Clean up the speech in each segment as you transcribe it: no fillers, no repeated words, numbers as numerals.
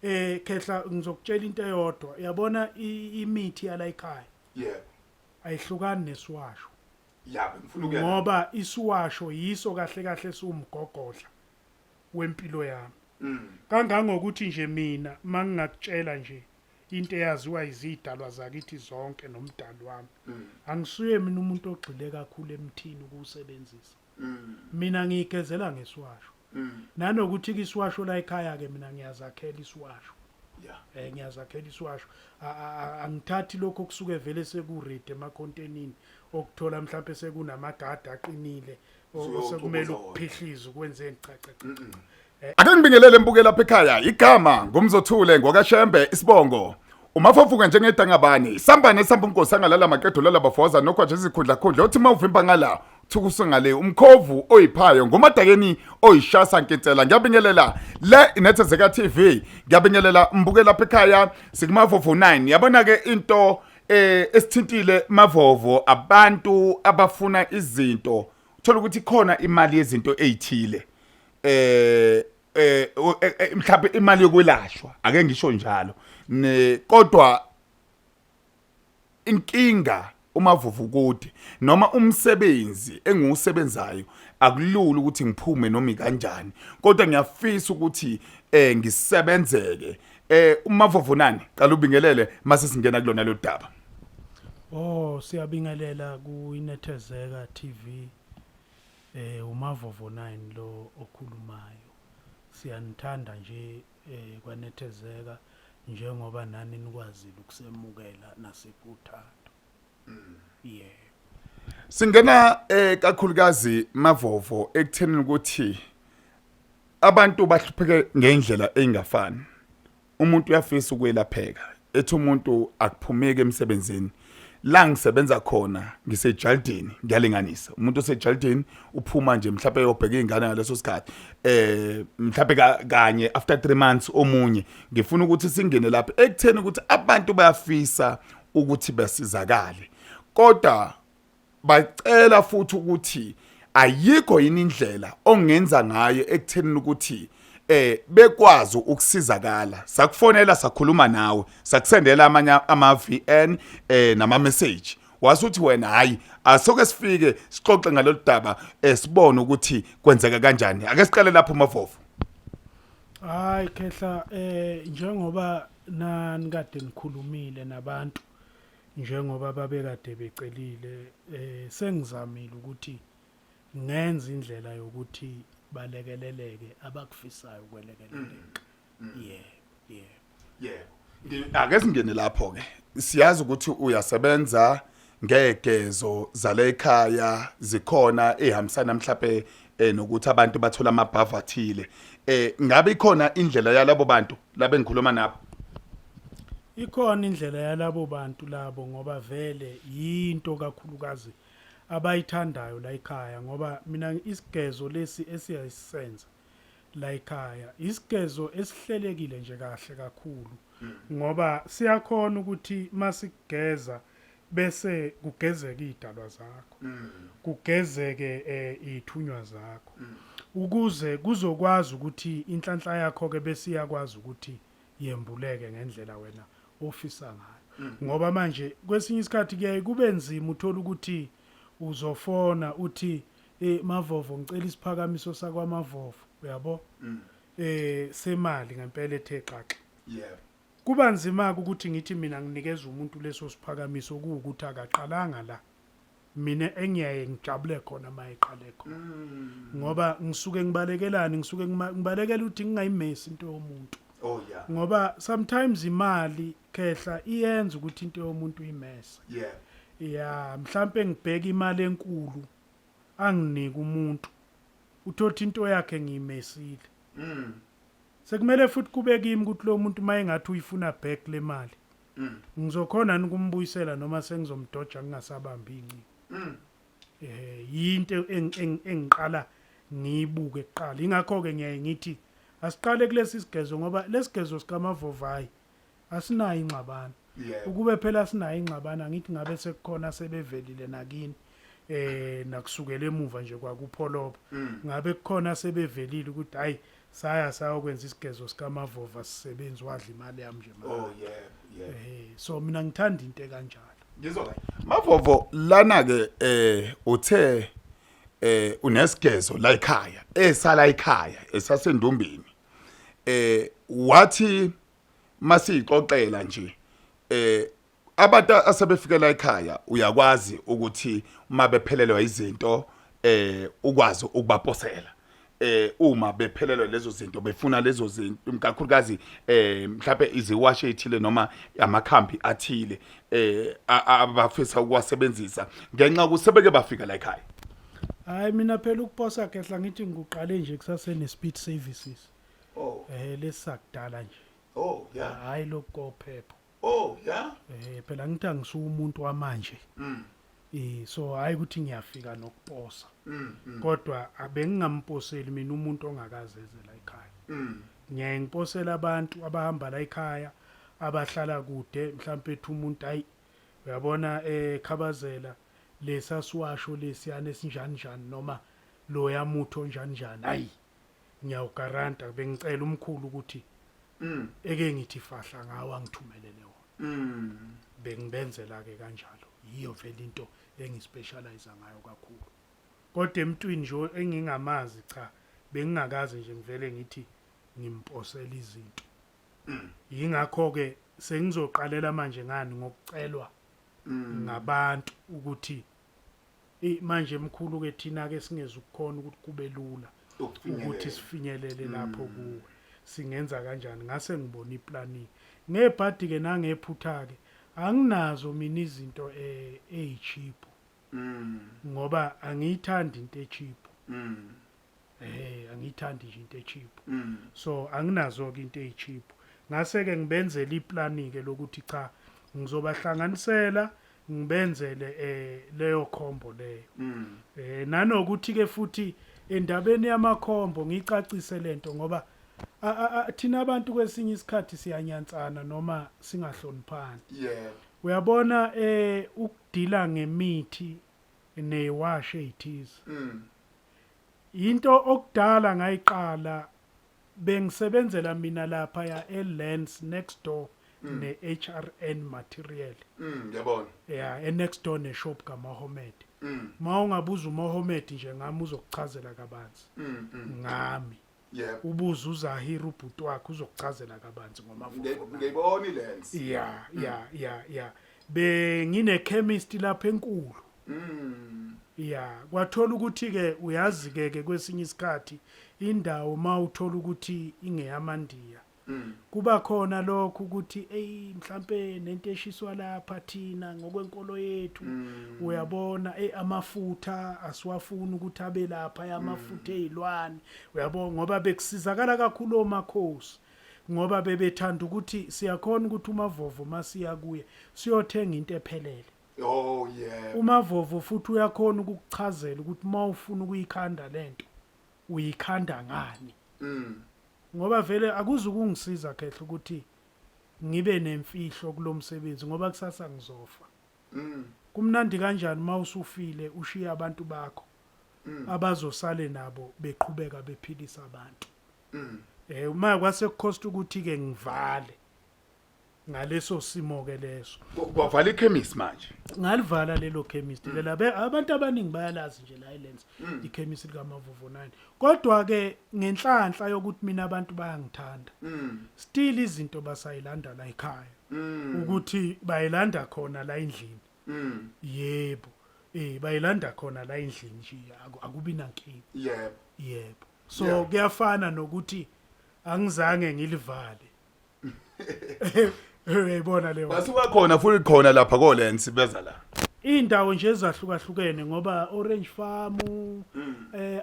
Khehla, ngizokutshela into eyodwa. Uyabona imithi yala ekhaya ayihlukani nesiwasho. Ya, ngifuna ukuya. Ngoba isiwasho yiso kahle kahle siwumgogodla wempilo yami. Kangangokuthi nje mina mangingakutshela nje into eyaziwa izidalwa zakithi zonke nomdali wami. Angisuye mina umuntu ogxile kakhulu emthini ukuwusebenzisa. Mina ngiyigezela ngesiwasho. Nanokuthi ke isiwasho la ekhaya ke mina ngiyazakhela isiwasho. Ngiyazakhela isiwasho. Angithathi lokho kusuke vele seku ready emakhontenini okuthola mhlawumbe sekunamagada aqinile osekumele Usuyocoboza wona. ukuphihliza ukwenzeni, cha cha cha cha. Ake ngibingelele mbuke lapha ekhaya. Igama ngumzothule ngokaShembe isibongo. Umafofuka njengedangabani. Sambane samba unkosi angalala maqedo lala bafoza nokho nje izikhundla khundla uthi mawuvimba ngala thukuso ngale umkhovu oyiphayo ngomadakeni oyishasa nkensela. Ngiyabingelela le inethezeka TV. Ngiyabingelela mbuke lapha ekhaya sikumavovo 9. Yabona ke into esithintile mavovo abantu abafuna izinto. Uthola ukuthi khona imali yezinto ezithile. Mhlawumbe imali yokwelashwa ake ngisho njalo ne, kodwa inkinga umavuvu kude noma umsebenzi engiwusebenzayo akulula ukuthi ngiphume noma kanjani, kodwa ngiyafisa ukuthi ngisebenzeke. Umavovu nani qala ubingelele mase singena kulona lo daba. Oh, siyabingelela ku Inethezeka TV. Umavovo 9 lo okhulumayo. Siyanithanda nje kwanethezeka njengoba nani nikwazile ukusemukela nasikuthando. Yeah. Singena kakhulukazi mavovo ekutheni ukuthi abantu bahlupheke ngendlela engafani. Umuntu uyafisa ukwelapheka, ethi umuntu akuphumeki emsebenzini. La ngisebenza khona ngisejaldini, ngiyalinganisa. Umuntu osejaldini uphuma nje mhlawumbe eyobheka izingane ngaleso sikhathi. Mhlawumbe kanye after 3 months omunye. Ngifuna ukuthi singene lapha ekutheni ukuthi abantu bayafisa ukuthi besizakale. Kodwa bacela futhi ukuthi ayikho yini indlela ongenza ngayo ekutheni ukuthi bekwazi ukusizakala. Sakufonela, sakhuluma nawe, sakusendela amanye ama VN nama message, wasuthi wena hayi, asoke sifike sixoxe ngalolu daba, sibone ukuthi kwenzeka kanjani. Ake siqale lapho mavovo. Hayi khehla, njengoba nani kade nikhulumile nabantu njengoba babekade becelile, sengizamile ukuthi ngenze indlela yokuthi balekeleleke abakufisayo ukwelekeleleka. Yeah. Yebo. Ake singene lapho ke. Siyazi ukuthi uyasebenza ngegezo zale ekhaya, zikhona ehambisana mhlawumbe nokuthi abantu bathola amabhavu athile. Ngabe ikhona indlela yalabo bantu labe ngikhuluma nabo? Ikhona indlela yalabo bantu labo, ngoba vele yinto kakhulukazi abayithandayo la ekhaya, ngoba mina isigezo lesi esiyayisenza la ekhaya isigezo esihlelekile nje kahle kakhulu, ngoba siyakhona ukuthi masigeza bese kugezeka idalwa zakho, kugezeke ithunywa zakho, ukuze kuzokwazi ukuthi inhlanhla yakho ke bese iyakwazi ukuthi yembuleke ngendlela wena ofisa ngayo. Ngoba manje kwesinye isikhathi kuyaye kube nzima, uthola ukuthi uzofona uthi, "Mavovo, ngicela isiphakamiso sakwaMavovo," uyabo, semali ngempela ethe xaxa. Kuba nzima ukuthi ngithi mina nginikeza umuntu leso siphakamiso kuwukuthi akaqalanga la mina engiyaye ngijabule khona mayeqale khona, ngoba ngisuke ngibalekelani, ngisuke ngibalekela ukuthi ngingayimesi into yomuntu. Ngoba sometimes imali khehla iyenza ukuthi into yomuntu uyimese. Ya, mhlambe ngibheka imali enkulu anginike umuntu, uthothi into yakhe ngiyimesile. Sekumele futhi kube kimi ukuthi lo muntu mayengathi uyifuna back le mali, ngizokhona ukumbuyisela noma sengizomdoja ngingasabambi incingo. Yinto engiqala ngiyibuke kuqala. Ingakho ke ngiyaye ngithi asiqale kulesi sigezo, ngoba lesigezo sikamavovayi asinayo ingxabano. Ukube phela sinayo ingxabano, angithi ngabe sekukhona sebevelile nakini, nakusukela emuva nje kwakupholoba, ngabe kukhona sebevelile ukuthi hayi. Saya sayokwenza isigezo sikaMavova sisebenzi wadla imali yami nje manje. Oh yeah. So mina ngithanda into ekanjalo. Ngizwa kahle. Mavovo lana ke uthe unesigezo la ekhaya esala ekhaya esasendumbeni. Wathi masixoxela nje abantu asebefikela ekhaya uyakwazi ukuthi uma bephelelwa izinto ukwazi ukubaposela uma bephelelwa lezo zinto befuna lezo zinto kakhulukazi mhlawumbe iziwashi ezithile noma amakhambi athile abafisa ukuwasebenzisa ngenxa yokuthi sebeke bafika la ekhaya. Hayi, mina phela ukuposa kehla ngithi ngikuqale nje kusase ne-speed services. Oh. Lesakudala nje. Oh yeah. Hayi, lokukophepha. Oh yeah. Phela ngithi angisuye umuntu wamanje. So hayi ukuthi ngiyafika nokuposa. Kodwa abengingamposeli mina umuntu ongakaze eze la ekhaya. Ngiyaye ngiposela abantu abahamba la ekhaya abahlala kude, mhlawumbe ethi umuntu, hayi, uyabona khabazela lesa siwasho lesiyana esinjani njani noma loya mutho onjani njani, hayi, ngiyawugaranta, bengicela umkhulu ukuthi eke ngithi fahla ngawo angithumelele wona. Bengibenzela ke kanjalo, yiyo vele into engispecialize ngayo kakhulu. Kodwa emntwini nje engingamazi, cha, bengingakaze nje ngivele ngithi ngimposela izinto. Yingakho ke sengizoqalela manje ngani ngokucelwa ngabantu ukuthi manje mkhulu ke thina ke singezukukhona ukuthi kube lula ukuthi sifinyelele lapho kuwe, singenza kanjani? Ngase ngibona iplani ngebhadi ke nangephutha ke anginazo mina izinto ezicheap ngoba angiyithandi into echeap. Angiyithandi nje into echeap. So anginazo ke into ezicheap. Ngase ke ngibenzela iplani ke lokuthi cha, ngizobahlanganisela ngibenzele leyo combo leyo. Nanokuthi ke futhi endabeni yamakhombo ngicacise lento ngoba thina abantu kwesinye isikhathi siyanyansana noma singahloniphani. Uyabona, ukudila ngemithi newashi ezithize into okudala ngayiqala. Bengisebenzela mina lapha ya eLens next door ne-HRN material. Ngiyabona. Yeah, e-next door ne-shop kaMohammed. Ma ungabuza uMohammed nje ngami, uzokuchazela kabanzi ngami. Ubuza uZahir, ubhuti wakhe, uzokuchazela kabanzi ngoMavovo. Ngiyibona ilens. Ya, bengine chemist lapha enkulu. Ya, kwathola ukuthi ke uyazi ke ke kwesinye isikhathi indawo mawuthola ukuthi ingeyamandiya kuba khona lokho ukuthi ey, mhlambe nento eshiswa lapha thina ngokwenkolo yethu, uyabona, amafutha asiwafuni ukuthi abe lapha, amafutha ezilwane, uyabona, ngoba bekusizakala kakhulu omakhosi ngoba bebethanda ukuthi siyakhona ukuthi uMavovo masiya kuye siyothenga into ephelele. Oh yeah. UMavovo futhi uyakhona ukukuchazela ukuthi uma ufuna ukuyikhanda lento uyikhanda ngani. Ngoba vele akuzukungisiza khehle ukuthi ngibe nemfihlo kulomsebenzi ngoba kusasa ngizofa. Kumnandi kanjani uma usufile ushiya abantu bakho abazosale nabo beqhubeka bephilisa abantu? Uma kwase kucost ukuthi ke ngivale ngaleso simo ke leso. Wavala ikhemisi manje? Ngalivala lelo chemist lela. Abantu abaningi bayalazi nje la eLens ichemist likaMavovo 9, kodwa ke ngenhlanhla yokuthi mina abantu bayangithanda, still izinto basayilanda la ekhaya, ukuthi bayilanda khona la endlini. Yebo, bayilanda khona la endlini nje, akubi nankinga. Yebo, so kuyafana nokuthi angizange ngilivale, uyayibona leyo. Basuka khona futhi khona lapha ko-Lens beza la. Indawo nje ezahlukahlukene ngoba Orange Farm,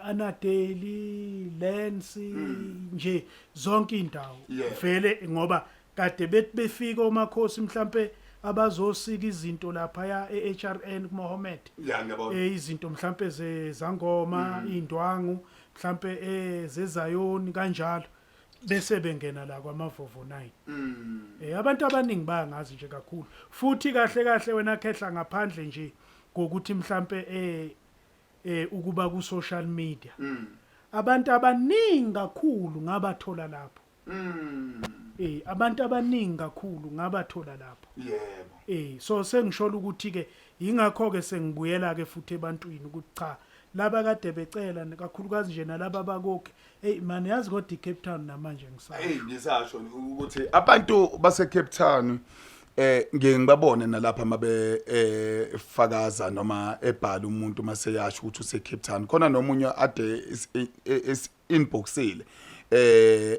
Annandale, Lens, nje zonke indawo. Vele ngoba kade bethi befika omakhosi mhlambe abazosika izinto lapha ya eHRN kuMohammed. Ya, ngiyabona. Izinto mhlambe zezangoma, indwangu mhlambe zezayoni kanjalo, bese bengena la kwaMavovo 9. Abantu abaningi bayangazi nje kakhulu futhi kahle kahle wena khehla, ngaphandle nje ngokuthi mhlambe ukuba ku social media. Abantu abaningi kakhulu ngabathola lapho. Abantu abaningi kakhulu ngabathola lapho. So sengisholo ukuthi ke ingakho ke sengibuyela ke futhi ebantwini ukuthi cha, laba kade becela, kakhulukazi nje nalaba bakokhe. Hey man, yazi kodwa iCape Town namanje ngisasho. Hey, ngisasho ukuthi abantu base Cape Town ngiye ngibabone nalapha mabe fakaza noma ebhala umuntu mase yasho ukuthi use Cape Town, khona nomunye ade inboxile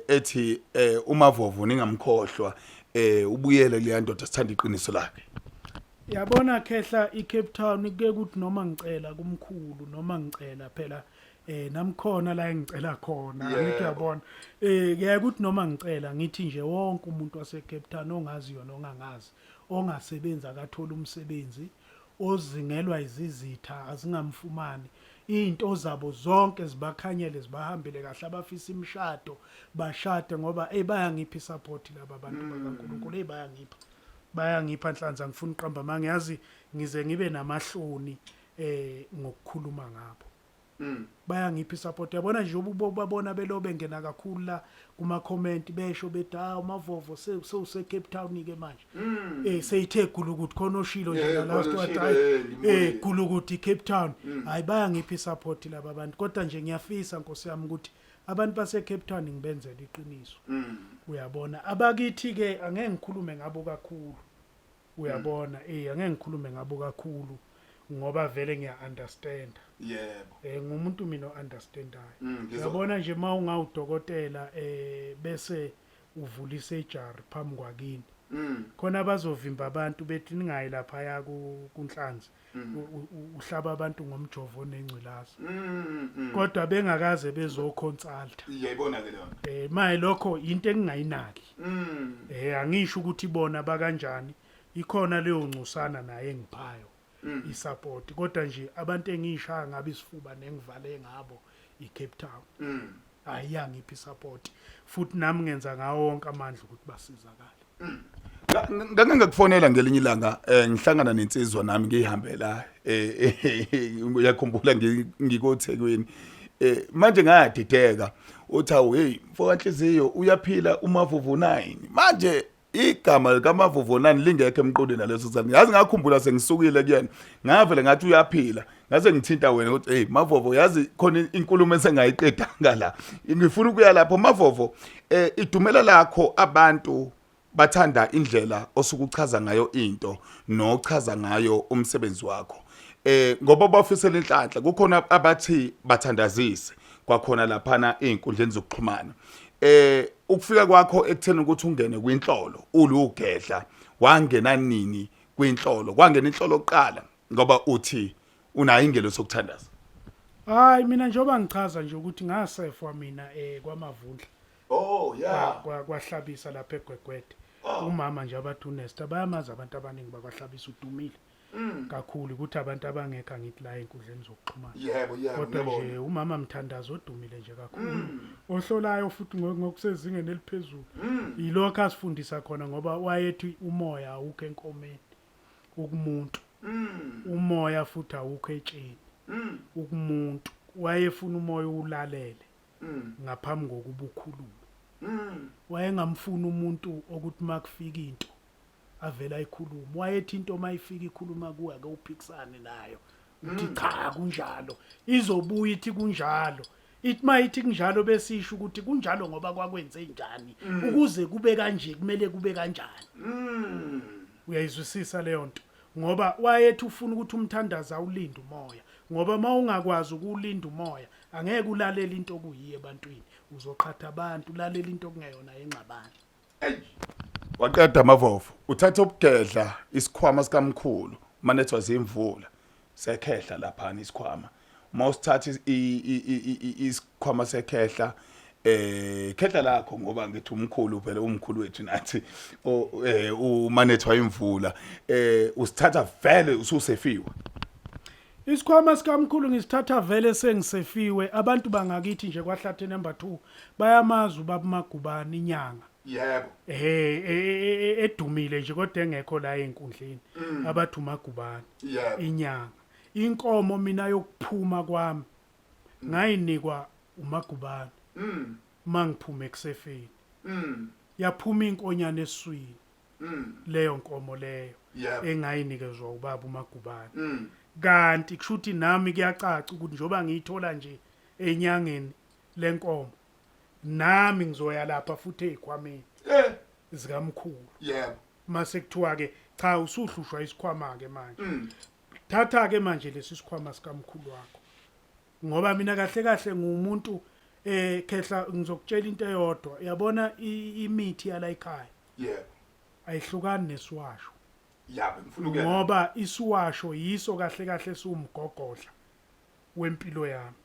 ethi uMavovo ningamkhohlwa, ubuyele kuleya ndoda, sithanda iqiniso lakhe. Yabona khehla, iCape Town kuke kuthi noma ngicela kumkhulu noma ngicela phela namkhona la engicela khona, angithi uyabona, kuyaye kuthi noma ngicela ngithi nje wonke umuntu wase Cape Town ongaziyo nongangazi, ongasebenzi akathola umsebenzi, ozingelwa izizitha azingamfumani, izinto zabo zonke zibakhanyele, zibahambele kahle, abafisa imishado bashade, ngoba hey, bayangipha isupport laba bantu bakaNkulunkulu. Hey, bayangipha nhlanzi, angifuni uqamba manga, yazi ngize ngibe namahloni ngokukhuluma ngabo. Bayangipha isupport, yabona nje ubabona belobe ngena kakhulu la kuma comment, besho bethi, "Ah, uMavovo sewuse Cape Town ke manje." Seyithe gulukuthi khona oshilo nje la last khona wathi oshilo, hayi, ngibonile. Gulukuthi Cape Town. Hayi, bayangipha isupport laba bantu, kodwa nje ngiyafisa Nkosi yami ukuthi abantu base Cape Town ngibenzele iqiniso. Uyabona abakithi ke angeke ngikhulume ngabo kakhulu, uyabona, angeke ngikhulume ngabo kakhulu ngoba vele ngiya understand. Ngumuntu mina o-understandayo. Uyabona nje uma ungawudokotela bese uvula isurgery phambi kwakini, khona bazovimba abantu bethi ningayi lapha ya kuNhlanzi, uhlaba abantu ngomjovo nengculaza, kodwa bengakaze bezoconsulta. Iyayibona ke leyo nto. Maye lokho into engingayinaki. Angisho ukuthi bona bakanjani, ikhona leyo ngcosana naye engiphayo isupport, kodwa nje abantu engishaya ngabe isifuba nengivale ngabo iCape Town. Hayi, iyangipha isupport futhi nami ngenza ngawo wonke amandla ukuthi basizakale. Ngake ngakufonela ngelinye ilanga, ngihlangana nensizwa nami ngihambela, uyakhumbula ngikoThekwini, manje ngadideka, uthi, "Awu hey mfoka Nhliziyo, uyaphila uMavovo 9?" Manje igama likaMavovo 9 lingekho emqondweni naleso sikhathi, yazi ngakhumbula sengisukile kuyena, ngavele ngathi uyaphila, ngase ngithinta wena ukuthi, "Hey Mavovo, yazi khona inkulumo esengayiqedanga la, ngifuna ukuya lapho." Mavovo, idumela lakho, abantu bathanda indlela osukuchaza ngayo into nochaza ngayo umsebenzi wakho, ngoba bafisela inhlanhla, kukhona abathi bathandazise kwakhona laphana einkundleni zokuxhumana. Ukufika kwakho ekutheni ukuthi ungene kwinhlolo ulugedla, wangena nini kwinhlolo? Kwangena inhlolo kuqala, ngoba uthi unayo ingelo sokuthandaza? Hayi, mina njengoba ngichaza nje ukuthi ngasefwa mina kwaMavundla. Kwahlabisa lapha eGwegwede. Umama nje abathi uNesta bayamazi abantu abaningi bakwahlabisa, udumile kakhulu ukuthi abantu abangekho angithi la enkundleni zokuxhumana. yebo yebo Kodwa nje umama Mthandazo odumile nje kakhulu, ohlolayo futhi ngokusezingeni eliphezulu, yilokho asifundisa khona, ngoba wayethi umoya awukho enkomeni, ukumuntu umoya, futhi awukho etsheni, ukumuntu. Wayefuna umoya ulalele ngaphambi kokuba ukhulume. Wayengamfuni umuntu okuthi makufika into avela ayikhuluma. Wayethi into mayifika ikhuluma kuwe, ake uphikisane nayo, uthi cha, kunjalo, izobuya ithi kunjalo, ithi mayithi kunjalo besisho ukuthi kunjalo ngoba kwakwenze njani ukuze kube kanje, kumele kube kanjani. Uyayizwisisa leyo nto? Ngoba wayethi ufuna ukuthi umthandazo awulinde umoya, ngoba uma ungakwazi ukuwulinda umoya angeke ulalele into okuyiyo ebantwini, uzoqhatha abantu, ulalela into okungeyona yengxabano. Waqeda Mavovo, uthatha ubugedla, isikhwama sikamkhulu manethwa zimvula, sekhehla laphana isikhwama. Uma usithatha isikhwama sekhehla, khehla lakho, ngoba ngithi umkhulu phela, umkhulu wethu nathi, umanethwa imvula, usithatha vele ususefiwe? Isikhwama sikamkhulu ngisithatha vele sengisefiwe. Abantu bangakithi nje kwaHlathe number 2 bayamazi ubaba Magubane, inyanga. Edumile nje kodwa engekho la einkundleni, abathi uMagubane. Inyanga. Inkomo mina yokuphuma kwami ngayinikwa. uMagubane mangiphume ekusefeni yaphuma inkonyane eswini leyo nkomo leyo engayinikezwa ubaba uMagubane. Kanti kushuthi nami kuyacaca ukuthi njoba ngiyithola nje enyangeni lenkomo, nami ngizoya lapha futhi ezikhwameni zikamkhulu. Mase kuthiwa ke cha, usuhlushwa isikhwama ke manje. Thatha ke manje lesi sikhwama sikamkhulu wakho, ngoba mina kahle kahle ngumuntu, khehla, ngizokutshela into eyodwa. Yabona imithi yala ekhaya ayihlukani nesiwasho. Yabo, ngifuna ukuya. Ngoba isiwasho yiso kahle kahle siwumgogodla wempilo yami,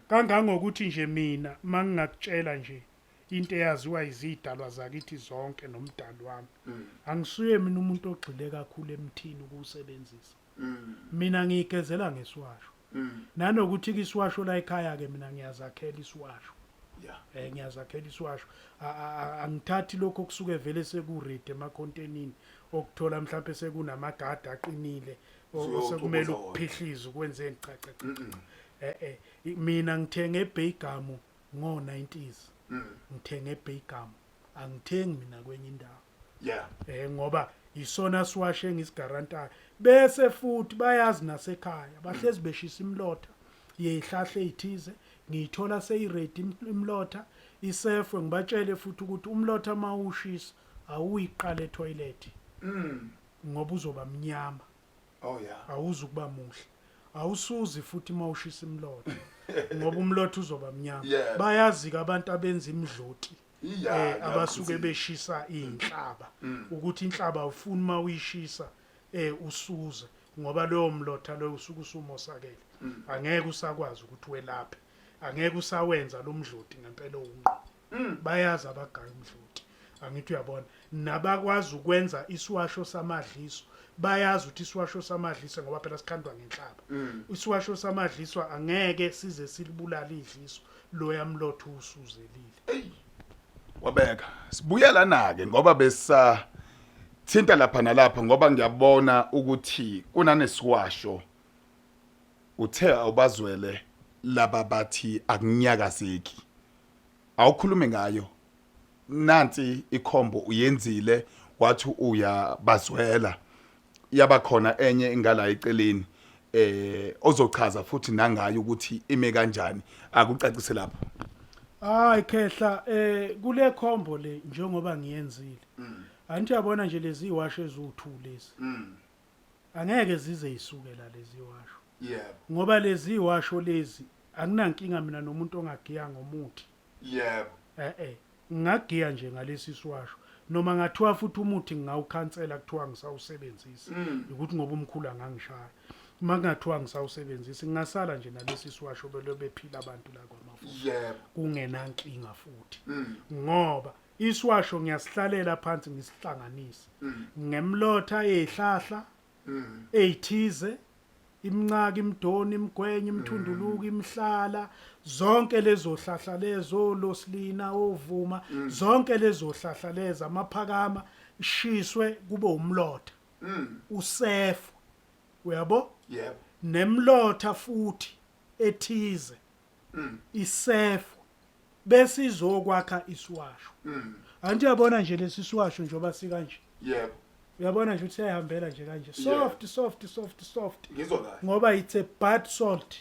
kangangokuthi nje mina mangingakutshela nje into eyaziwa izidalwa zakithi zonke nomdali wami, angisuye mina umuntu ogxile kakhulu emthini ukuwusebenzisa. Mina ngiyigezela ngesiwasho, nanokuthi ke isiwasho la ekhaya ke mina ngiyazakhela isiwasho. Ngiyazakhela isiwasho. Angithathi lokho kusuke vele seku-ready emakhontenini, okuthola mhlawumbe sekunamagada aqinile osekumele Usuyocubuza wona. ukuphihliza ukwenzeni. Cha, cha, cha, cha. Mina ngithenge eBaygamu ngo-90s. Ngithenge eBaygamu, angithengi mina kwenye indawo. Ngoba isona siwashe engisigarantayo. Bese futhi bayazi nasekhaya, bahlezi beshisa imilotha yezihlahla ezithize, ngiyithola seyiready imilotha isefwe. Ngibatshele futhi ukuthi umlotha mawushisa awuyiqala etoilet, ngoba uzoba mnyama. Oh yeah. Awuzukuba muhle, awusuzi futhi mawushisa imilotha, ngoba umlotha uzoba mnyama. Bayazi ke abantu abenza imidloti abasuke beshisa inhlaba ukuthi inhlaba awufuni mawuyishisa usuze, ngoba loyo mlotha loyo usuke usumosakele, angeke usakwazi ukuthi welaphe, angeke usawenza lo mdloti ngempela owungqo. Bayazi abagaya umdloti, angithi uyabona, nabakwazi ukwenza isiwasho samadliso bayazi ukuthi isiwasho samadliso, ngoba phela sikhandwa ngenhlaba, isiwasho samadliso angeke size silibulale idliso loya mlotha usuzelile. Wabeka. Sibuya lana ke ngoba besa thinta lapha nalapha, ngoba ngiyabona ukuthi kunanesiwasho uthe awubazwele laba bathi akunyakazeki, awukhulume ngayo. Nansi ikhombo uyenzile, wathi uyabazwela, yaba khona enye ingala eceleni ozochaza futhi nangayo ukuthi ime kanjani. Akucacise lapho. Hayi khehla, kule khombo le njengoba ngiyenzile, angithi uyabona nje lezi iwasho eziwu2 lezi, angeke zize isukela lezi iwasho, ngoba lezi iwasho lezi anginankinga mina nomuntu ongagiya ngomuthi. Ngingagiya nje ngalesi siwasho, noma ngathiwa futhi umuthi ngingawukhansela, kuthiwa ngisawusebenzisa, ukuthi ngoba umkhulu angangishaya uma kungathiwa ngisawusebenzisa, ngingasala nje nalesi siwasho belo bephila abantu la kwaMavuso kungenankinga futhi, ngoba isiwasho ngiyasihlalela phansi ngisihlanganise ngemlotha yezihlahla eyithize, imncaka, imdoni, imgwenye, imthunduluka, imhlala, zonke lezo hlahla lezo, losilina, ovuma, zonke lezo hlahla lezi, amaphakama, ishiswe kube umlotha usefu, uyabo? Nemlotha futhi ethize isefu, bese izokwakha isiwasho. Anti uyabona nje lesi siwasho njengoba sikanje, uyabona nje ukuthi siyahambela nje kanje, soft, soft, soft, soft. Ngizwa kahle. Ngoba it's a bath salt.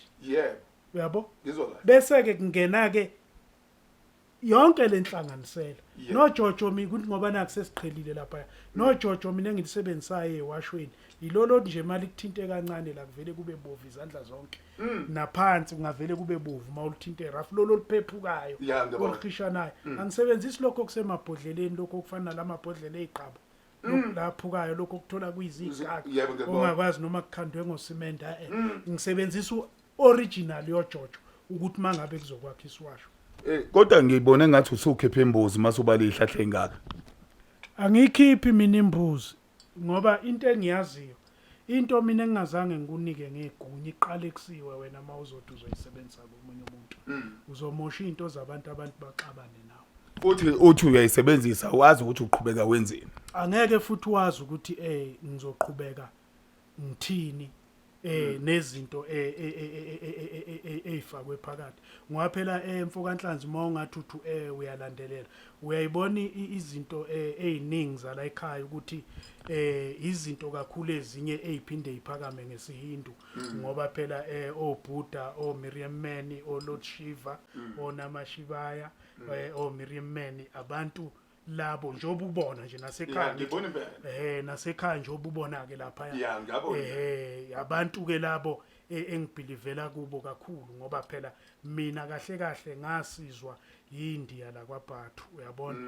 Uyabo? Ngizwa kahle. Bese ke kungena ke yonke lenhlanganisela nojojo. Mina ukuthi ngoba naku sesiqhelile lapha nojojo, mina engilisebenzisayo ewashweni yilolo nje, imali kuthinte kancane la kuvele kube bovu izandla zonke, naphansi kungavele kube bovu uma uluthinte rough, lolo oluphephukayo, Yeah, ngiyabona. olukhishanayo. Angisebenzisi lokho okusemabhodleleni, lokho okufana nalamabhodlela eziqaba laphukayo, lokho okuthola kuyizigaka Yebo, ngiyabona. ongakwazi noma kukhandwe ngosimende. Ngisebenzisa u-original yojojo ukuthi mangabe kuzokwakha isiwasho. Kodwa ngibone ngathi usukhipha imbuzi masubala ihlahla engaka. Angiyikhiphi mina imbuzi, ngoba into engiyaziyo, into mina engingazange ngikunike ngegunya, iqale kusiwe wena. Uma uzothi uzoyisebenzisa komunye umuntu, uzomosha iy'nto zabantu, abantu baxabane nawe. Futhi uthi uyayisebenzisa, wazi ukuthi uqhubeka wenzeni. Angeke futhi wazi ukuthi ngizoqhubeka ngithini. Nezinto ezifakwe phakathi, ngoba phela mfokanhlanzi, uma ungathi uthi uyalandelela, uyayibona izinto eziningi zala ekhaya ukuthi izinto kakhulu ezinye eziphinde iphakame ngesiHindu, ngoba phela oBuddha, oMiriam Mani, oLord Shiva, oNamashivaya, oMiriam Mani, abantu labo njengoba ubona nje nasekhaya. Ngibona impela. Nasekhaya njengoba ubona ke lapha. Yeah, ngiyabona. Abantu ke labo engibhilivela kubo kakhulu, ngoba phela mina kahle kahle ngasizwa yindiya la kwaBhathu, uyabona.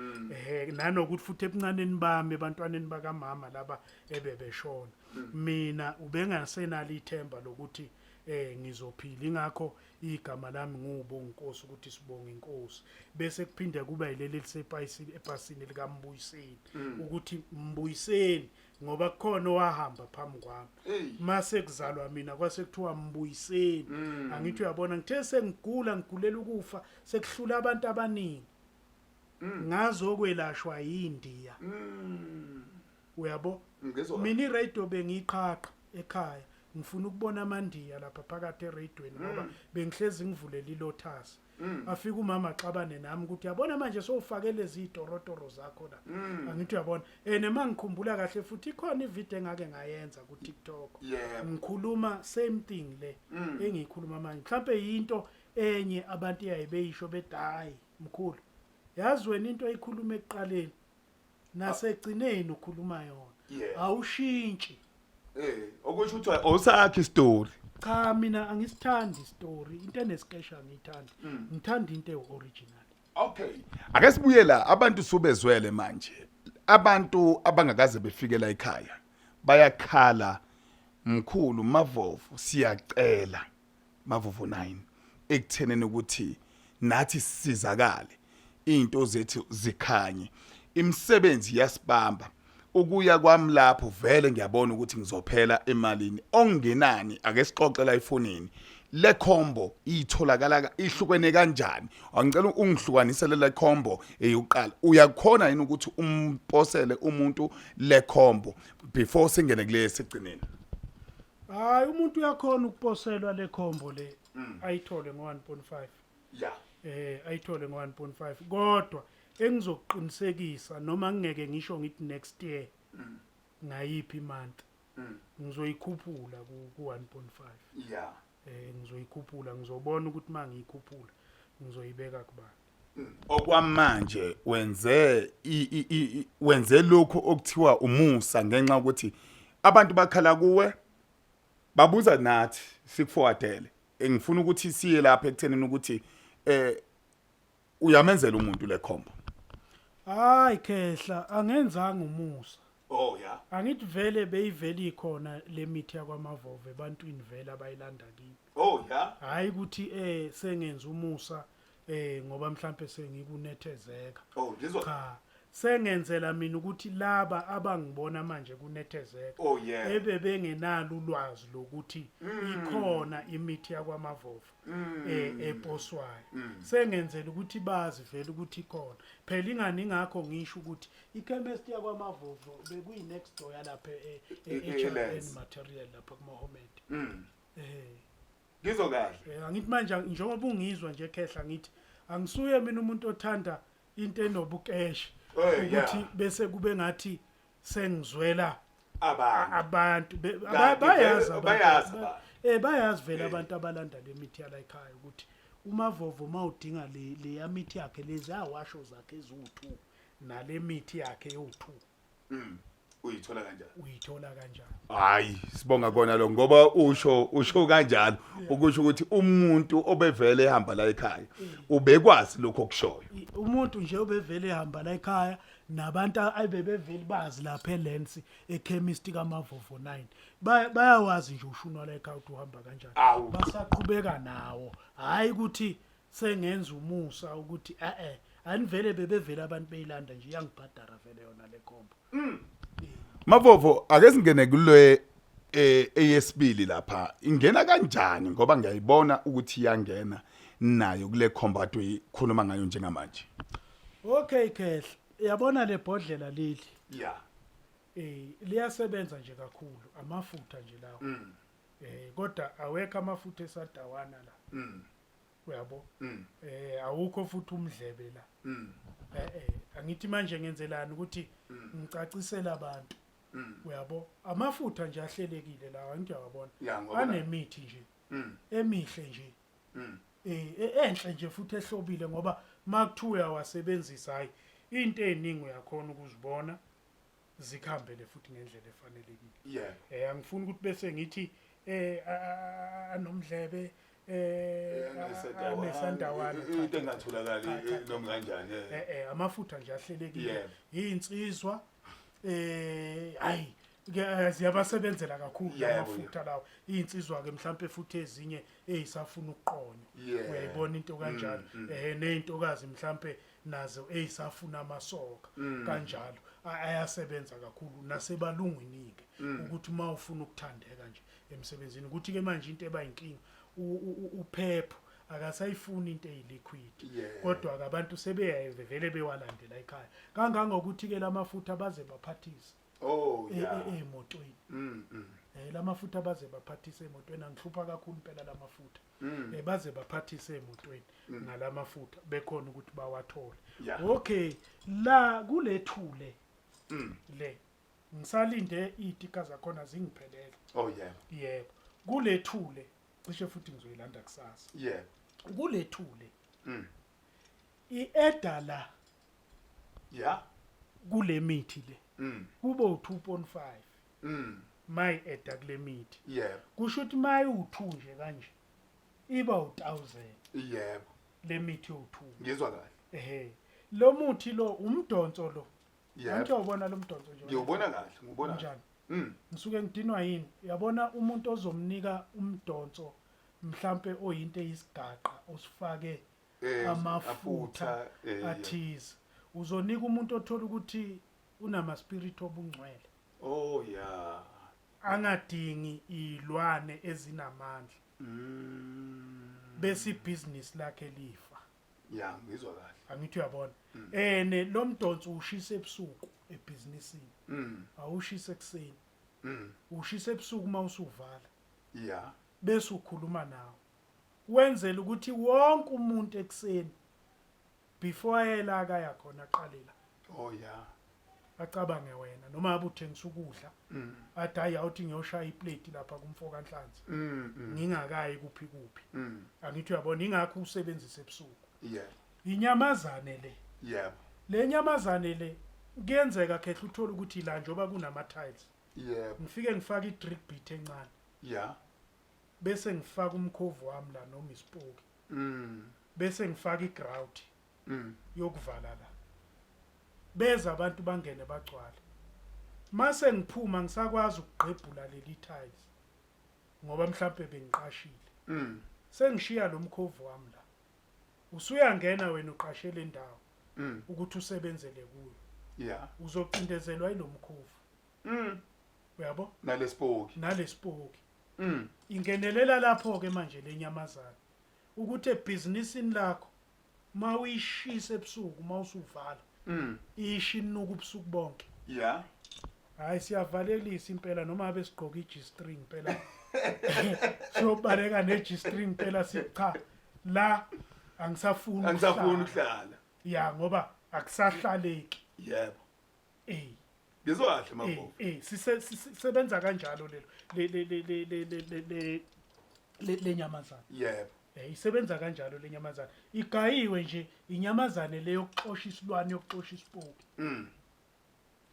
Nanokuthi futhi ebuncaneni bami, ebantwaneni bakamama laba ebebeshona, mina ubengasenalo ithemba lokuthi ngizophila. Ingakho igama lami nguBonginkosi, ukuthi sibonga inkosi, bese kuphinde kuba yileli lisepayisini epasini likaMbuyiseni, ukuthi Mbuyiseni ngoba kukhona owahamba phambi kwami. Mase kuzalwa mina kwase kuthiwa Mbuyiseni. Angithi uyabona, ngithe sengigula, ngigulela ukufa, sekuhlula abantu abaningi, ngazokwelashwa yindiya, uyabo. Ngizwa. Mina iradio bengiyiqhaqha ekhaya, ngifuna ukubona amandiya lapha phakathi eradweni, ngoba bengihlezi ngivulela iLotus. Afika umama axabane nami ukuthi, yabona manje sowufake lezi itorotoro zakho la. Angithi uyabona, nema ngikhumbula kahle futhi ikhona ivideo engake ngayenza ku TikTok, ngikhuluma same thing le engiyikhuluma manje. Mhlambe yinto enye abantu eyayibeyisho bethi, hayi mkhulu, yazi wena into oyikhuluma ekuqaleni nasegcineni ukhuluma yona, awushintshi. Okusho ukuthi awusakhi story. Cha, mina angisithandi story, into enesikesha angiyithandi, ngithanda into ewu-original. Okay. Ake sibuye la, abantu subezwele manje. Abantu abangakaze befike la ekhaya bayakhala, mkhulu Mavovo, siyacela Mavovo 9 ekutheneni ukuthi nathi sisizakale, into zethu zikhanye, imisebenzi yasibamba, ukuya kwami lapho vele ngiyabona ukuthi ngizophela emalini ongenani. Ake sixoxe la efonini, le combo itholakala ihlukene kanjani? Angicela ungihlukanisele le combo eyokuqala. Uyakhona yini ukuthi umposele umuntu le combo before singene kule sigcineni? Hayi, umuntu uyakhona ukuposelwa le combo le, ayithole ngo-1.5. Ayithole ngo-1.5, kodwa engizokuqinisekisa, noma ngingeke ngisho ngithi next year ngayiphi month, ngizoyikhuphula ku 1.5. Ngizoyikhuphula, ngizobona ukuthi mangiyikhuphula ngizoyibeka kubani. Okwamanje wenze wenze lokhu okuthiwa umusa ngenxa yokuthi abantu bakhala kuwe, babuza nathi sikuforwardele. Engifuna ukuthi siye lapha ekuthenini ukuthi uyamenzela umuntu le combo. Hayi khehla, angenzanga umusa. Oh yeah. Angithi vele beyivele ikhona le mithi yakwaMavovo ebantwini vele abayilanda kimi. Oh yeah. Hayi ukuthi sengenza umusa ngoba mhlambe sengikunethezeka. Oh, ngizwa. Cha, sengenzela mina ukuthi laba abangibona manje kunethezeka ebebengenalo ulwazi lokuthi ikhona imithi yakwaMavovo eposwayo, sengenzela ukuthi bazi vele ukuthi ikhona phela. Ingani ingakho ngisho ukuthi ichemist yakwaMavovo bekuyi next door yalapha e-HRN e-Lens. Material lapha kuMohammed. Ngizwa kahle. Angithi manje njengoba ungizwa nje khehla, ngithi angisuye mina umuntu othanda into enobukeshe ukuthi bese kube ngathi sengizwela abantu. Abantu Kanti bayazi vele abantu. Bayazi abantu. Bayazi vele abantu abalanda le mithi yala ekhaya ukuthi uMavovo mawudinga le leya mithi yakhe, lezi awasho zakhe eziwu2 nale mithi yakhe ewu2, Uyithola kanjani? Uyithola kanjani? Hayi, sibonga kona lo, ngoba usho kanjalo ukusho ukuthi umuntu obevele ehamba la ekhaya ubekwazi lokho okushoyo. Umuntu nje obevele ehamba la ekhaya nabantu abebevele bazi lapha eLens eChemist kaMavovo 9 bayawazi nje ushunwa la ekhaya ukuthi uhamba kanjani. Awu. Basaqhubeka nawo, hayi ukuthi sengenza umusa ukuthi anivele bebevele abantu beyilanda nje, iyangibhadara vele yona le combo. Mavovo, ake singene kule eyesibili lapha. Ingena kanjani? Ngoba ngiyayibona ukuthi iyangena nayo kule combat oyikhuluma ngayo njengamanje. Okay khehla, yabona le bhodlela leli, liyasebenza nje kakhulu, amafutha nje lawo. Kodwa awekho amafutha esadawana la. Uyabo? Awukho futhi umdlebe la. Angithi manje ngenzelani ukuthi ngicacisele abantu. Uyabo? Amafutha nje ahlelekile lawa, angithi uyawabona. Ya, ngoba Anemithi nje emihle nje. Enhle nje futhi ehlobile, ngoba makuthiwa uyawasebenzisa, hayi, into eziningi uyakhona ukuzibona zikhambele futhi ngendlela efanelekile. Angifuni ukuthi bese ngithi anomdlebe, anesandawana. Into engatholakali Cha, cha, cha. noma kanjani. Amafutha nje ahlelekile. Insizwa, hayi ke ziyabasebenzela kakhulu amafutha lawo. Insizwa ke mhlambe futhi ezinye ezisafuna ukuqonywa. Uyayibona into kanjalo. Nezintokazi mhlambe nazo ezisafuna amasoka kanjalo. Ayasebenza kakhulu nasebalungwini ke ukuthi uma ufuna ukuthandeka nje emsebenzini. Ukuthi ke manje into eba inkinga uphepho akasayifuni into eyiliquid. Kodwa ke abantu sebeyayivele bewalandela ekhaya kangangokuthi ke lamafutha baze baphathise emotweni. Lamafutha baze baphathise emotweni, angihlupha kakhulu impela lamafutha. Baze baphathise emotweni ngalamafutha bekhona ukuthi bawathole. Okay, la kulethule le ngisalinde izitika zakhona zingiphelele. Oh yebo. Yebo. Kulethule cishe futhi ngizoyilanda kusasa. Kulethule. Ieda la. Kule mithi le. Kube u2.5. Mayi eda kule mithi. Kusho ukuthi mayi u2 nje kanje iba u1000. Le mithi u2. Ngizwa kahle. Lo muthi lo umdonso lo. Angithi uyawubona lo mdonso nje? Ngiwubona kahle, ngiwubona. Kanjani? Ngisuke ngidinwa yini? Uyabona umuntu ozomnika umdonso mhlambe oyinto eyisigaqa osifake amafutha Afutha, athize. Uzonika umuntu othola ukuthi unama spirit obungcwele. Oh yeah. Angadingi izilwane ezinamandla. Bese ibhizinisi lakhe lifa. Ya, ngizwa kahle. Angithi uyabona. Ene lo mdonso ushisa ebusuku ebhizinisini. Awushisa ekuseni. Ushisa ebusuku uma usuvala. Bese ukhuluma nawe. Wenzela ukuthi wonke umuntu ekuseni before ayela kaya khona aqale la. Oh yeah. Acabange wena noma ngabe uthengisa ukudla. Athi hayi awuthi ngiyoshaya iplate lapha kumfo kaNhlanzi. Ngingakayi kuphi kuphi. Angithi uyabona ingakho usebenzisa ebusuku. Inyamazane le. Le nyamazane le kuyenzeka khehle uthole ukuthi la njoba kunama tiles. Ngifike ngifake i-drip bit encane. Bese ngifaka umkhovu wami la noma isipoki. Bese ngifaka igrout. Yokuvala la. Beza abantu bangene bagcwale. Mase ngiphuma ngisakwazi ukugqebhula leli tiles ngoba mhlawumbe bengiqashile. Sengishiya lo mkhovu wami la. Usuyangena wena uqashe le ndawo ukuthi usebenzele kuyo. Uzocindezelwa yilomkhovu. Uyabo? Nalesipoki. Nalesipoki. Ingenelela lapho ke manje lenyamazana. Ukuthi ebhizinisini lakho mawuyishisa ebusuku mawusuvala. Ishinuka ubusuku bonke. Hayi siyavalelisa impela noma abe sigqoka i G-string impela. Siyobaleka ne G-string impela sithi cha la angisafuni Angisafuni ukuhlala. ukuhlala. Ya ngoba akusahlaleki. Yebo. Ngizwa kahle Mavovo. Sisebenza kanjalo lelo le le le le le le le le le lenyamazana. Yebo. Isebenza kanjalo lenyamazana. Igayiwe nje inyamazane le yokuxosha isilwane, yokuxosha isipoki.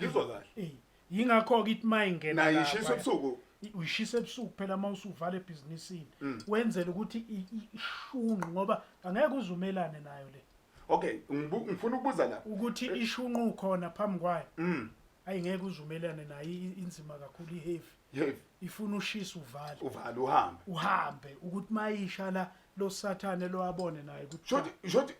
Ngizwa kahle. Yingakho ke ithi mayingena Nayo lapha, ishisa ebusuku. Uyishisa ebusuku phela uma usuvala ebhizinisini. Wenzela ukuthi ishunqe ngoba angeke uzumelane nayo le. Okay, ngifuna ukubuza la. Ukuthi ishunqu khona phambi kwayo. Ayi ngeke uzumelane nayo, inzima kakhulu, i-heavy. Heavy. Ifuna ushisa uvale. Uvale uhambe. Uhambe ukuthi mayisha la lo sathane lo abone naye ukuthi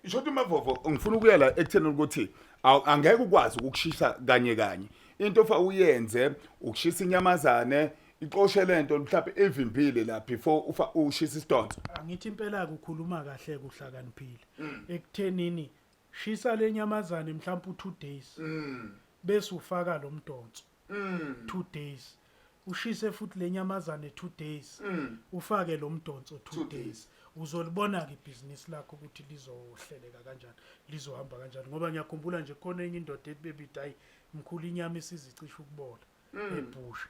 Shoti Mavovo, ngifuna ukuya la ekutheni ukuthi angeke ukwazi ukukushisa kanye kanye. Into ofa uyenze ukushisa inyamazane ixoshe lento mhlawumbe evimbile la before ufa ushisa isidonso. Angithi impela ukukhuluma kahle kuhlakaniphile. Ekuthenini shisa lenyamazane mhlawumbe u2 days. Bese ufaka lo mdonso. 2 days. Ushise futhi lenyamazane 2 days. Ufake lo mdonso 2 days. Uzolibona ke ibhizinisi lakho ukuthi lizohleleka kanjani, lizohamba kanjani ngoba ngiyakhumbula nje khona enye indoda ethi bebithi hayi mkhulu inyama isizicisha ukubola ebhusha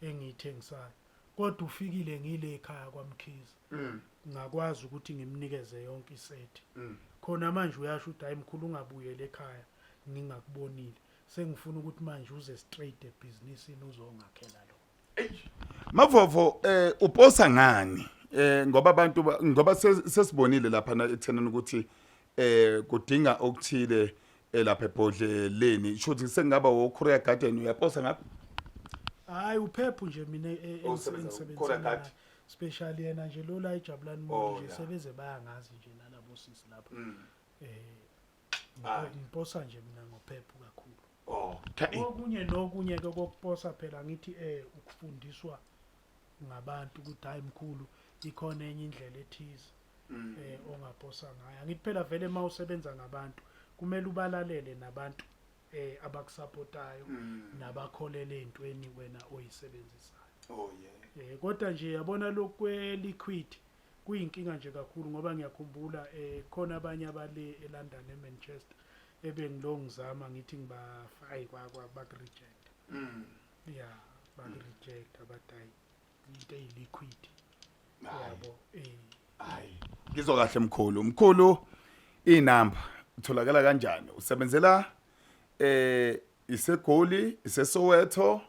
engiyithengisayo. Kodwa ufikile ngile ekhaya kwaMkhize. Ngakwazi ukuthi ngimnikeze yonke isethi. Khona manje uyasho ukuthi hayi mkhulu ungabuyele ekhaya ngingakubonile. Sengifuna ukuthi manje uze straight ebhizinisini uzongakhela lo. Mavovo uposa ngani? Ngoba abantu ngoba sesibonile lapha na ekuthenini ukuthi kudinga okuthile lapha ebhodleleni. Shuthi sengaba wo Korea Garden uyaposa ngapha? Hayi uphephu nje mina Osebenza Korea engisebenzisana Garden. naye. Special yena nje lo la eJabulani Mall Oh, nje yeah. sebeze bayangazi nje nalabo sisi lapha. Hayi. Ngiposa nje mina ngophephu kakhulu. Okay. Okunye nokunye ke kokuposa phela ngithi ukufundiswa ngabantu ukuthi hayi mkhulu ikhona enye indlela ethize ongaposa ngayo. Angithi phela vele uma usebenza ngabantu kumele ubalalele nabantu abakusupportayo nabakholele ezintweni wena oyisebenzisayo. Oh yeah. Kodwa nje yabona lokwe liquid kuyinkinga nje kakhulu ngoba ngiyakhumbula khona abanye abale eLondon eManchester ebengilongizama ngithi ngibafayi kwa back reject. Yeah, back reject abadayi into eyi liquid. Yabo. Hayi. Ngizwa kahle mkhulu. Mkhulu inamba utholakala kanjani? Usebenzela iseGoli, iseSoweto,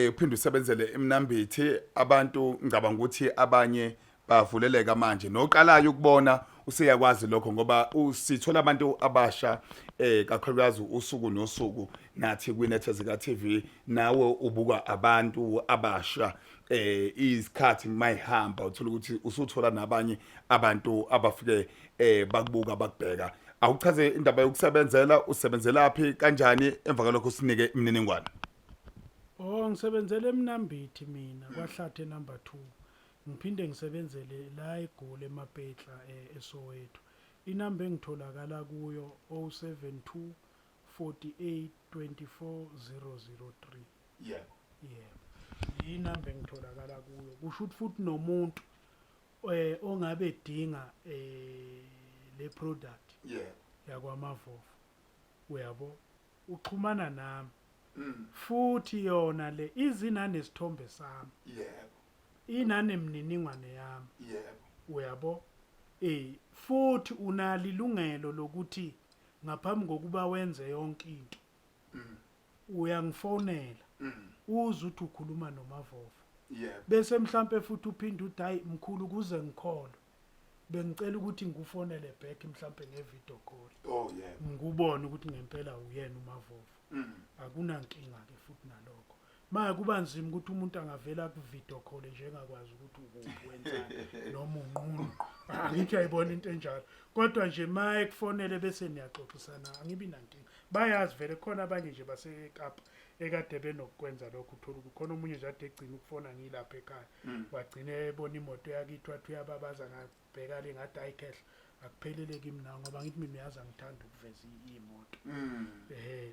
uphinde usebenzele eMnambithi. Abantu ngicabanga ukuthi abanye bavuleleka manje noqalayo ukubona useyakwazi lokho ngoba usithola abantu abasha kakhulukazi usuku nosuku nathi kwiNethezeka TV nawe ubuka abantu abasha izikhathi mayihamba uthola ukuthi usuthola nabanye abantu abafike bakubuka bakubheka. Awuchaze indaba yokusebenzela, usebenzelaphi kanjani, emva kwalokho sinike imininingwane. Oh, ngisebenzele eMnambithi mina kwaHlathe number 2. Ngiphinde ngisebenzele la eGoli eMapetla eSoweto. Inamba engitholakala kuyo 072 48 24 003. Yebo. Yebo. Inamba engitholakala kuyo. Kusho ukuthi futhi nomuntu ongabe edinga le product Yebo. yakwaMavovo. Uyabo? Uxhumana nami. Futhi yona le izina nesithombe sami. Yebo. Inanemininingwane yami. Yebo. Uyabo? Futhi unalo ilungelo lokuthi ngaphambi kokuba wenze yonke into uyangifonela uze uthi ukhuluma noMavovo. Yebo. Bese mhlambe futhi uphinde uthi hayi mkhulu kuze ngikholwe. Bengicela ukuthi ngikufonele back mhlambe ngevideo call. Oh yebo. Ngikubone ukuthi ngempela uyena uMavovo. Akunankinga ke futhi nalokho. Manje kuba nzima ukuthi umuntu angavela ku video call nje engakwazi ukuthi ukuphi wenzani noma unqunu. Angithi ayibona into enjalo. Kodwa nje maye kufonele bese niyaxoxisana angibi nankinga. Bayazi vele khona abanye nje baseKapa ekade benokwenza lokho, uthola ukuthi khona omunye nje ade egcina ukufona ngilapha ekhaya. Wagcina ebona imoto yakithi wathi uyababaza ngabheka le ngathi hayi khehla akuphelele kimi na ngoba ngithi mina uyazi angithanda ukuveza imoto.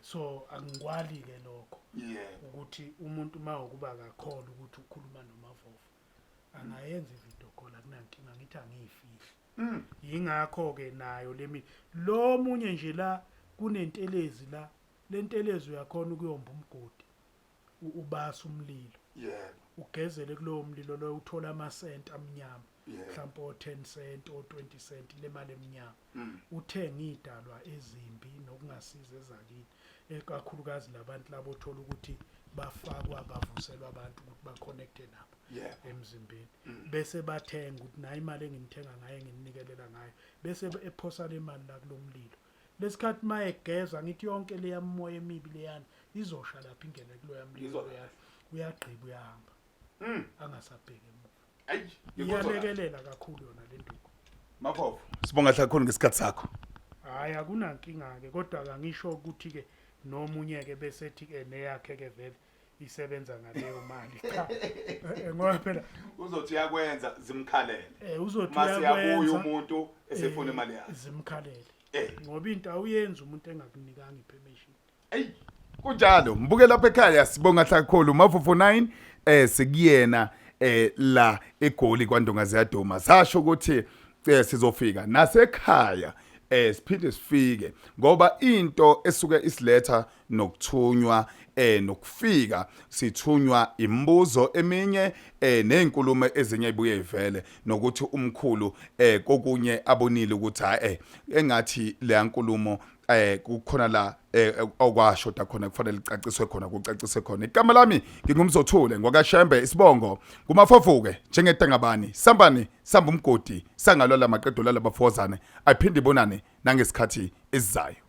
So angikwali ke lokho. Ukuthi umuntu mawukuba akakholwa ukuthi ukhuluma noMavovo angayenza ivideo call akunankinga ngithi angiyifihli. Yingakho ke nayo lemi lo munye nje la kunentelezi la lentelezi uyakhona ukuyomba umgodi ubasa umlilo. Yebo. Ugezele kulowo mlilo lo uthola amasenti amnyama. Yebo. Mhlawumbe o 10 cent o 20 cent le mali emnyama. Uthenga idalwa ezimbi nokungasiza ezakini ekakhulukazi labantu labo othola ukuthi bafakwa bavuselwa abantu ukuthi ba connecte nabo Yebo. emzimbeni. Bese bathenga ukuthi nayi imali enginithenga ngayo enginikelela ngayo bese ephosa le mali la kulomlilo. Lesikhathi mayegeza ngithi yonke leya moya emibi leyana izosha lapha ingene kuloya mlilo Izosha. loya. Uyagqiba uyahamba. Angasabheki emuva. Ayi, ngikuzwa kahle. Iyalekelela kakhulu yona le nduku. Mavovo, sibonga kakhulu ngesikhathi sakho. Hayi akunankinga ke kodwa angisho ukuthi ke nomunye ke bese ethi ke neyakhe ke vele isebenza ngaleyo mali cha. Ngoba phela uzothi uyakwenza zimkhalele. Uzothi Mase yabuya uyakwenza, umuntu esefuna imali yakhe. Zimkhalele. Eh. Ngoba into awuyenzi umuntu engakunikanga ipermission. Ey, kunjalo. Mbuke lapha ekhaya sibonga kakhulu Mavovo 9. Sikuyena la eGoli kwaNdonga ziyaduma. Sasho ukuthi sizofika nasekhaya, siphinde sifike, ngoba into esuke isiletha nokuthunywa, nokufika sithunywa imibuzo eminye, nezinkulumo ezinye ibuye ivele, nokuthi umkhulu kokunye abonile ukuthi ha, engathi le nkulumo kukhona la okwashoda khona, kufanele icaciswe khona, kucacise khona. Igama lami ngingumzothule ngwakaShembe, isibongo nguMafavuke njengedangabani sambani samba umgodi sangalwala maqedo lala bafozane. Ayiphinde ibonane nangesikhathi esizayo.